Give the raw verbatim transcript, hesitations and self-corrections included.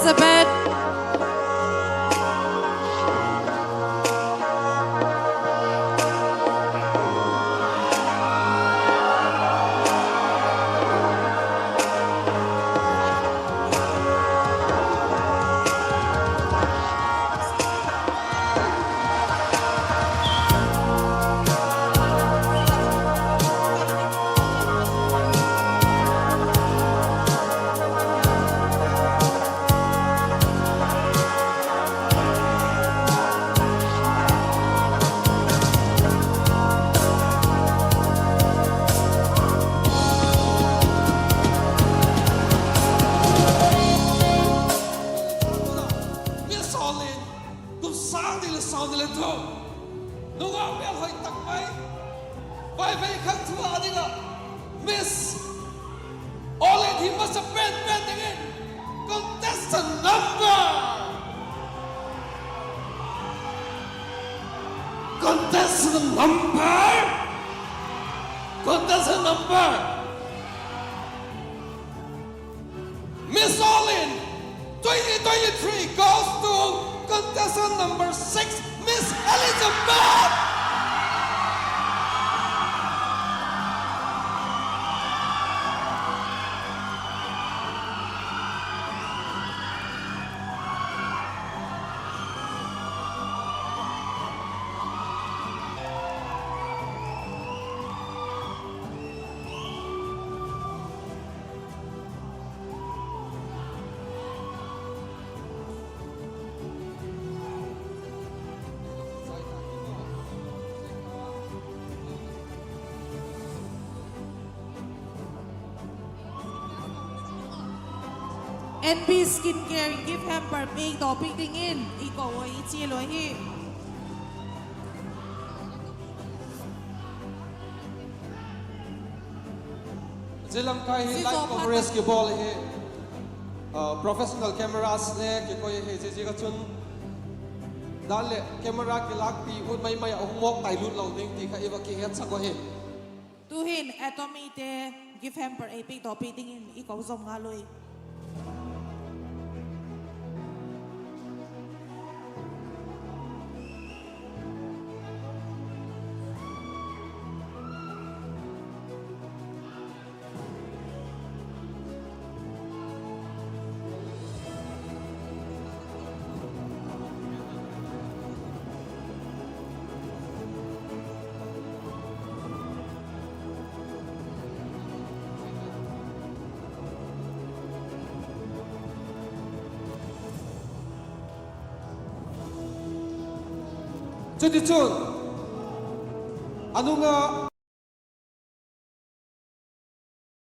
Elizabeth. Miss Olin, kum sâng ni leh sawmni leh thum, nungak mêlhoi tak mai, Vaiphei khangthu a ding ah Miss Olin hi masa pen pen dingin contestant number, contestant number, contestant number, Miss Olin twenty twenty-three goes to contestant number six, Miss Elizabeth. N B Skin Care gift hamper piakdaw piak dingin i ko ua i chial u ahi. Zia lamkai hi live coverage kibawl ahi, professional cameras le kikoi ahi, ziaziak a chun dan leh camera kilâkpi ut mai mai ah hung mawk tai lut lo ding ti kha i va kihetsak u ahi. Tu'hin Atomyte gift hamper ei piakdaw piak dingin i ko zom ngal ui. Chutichun, a nung a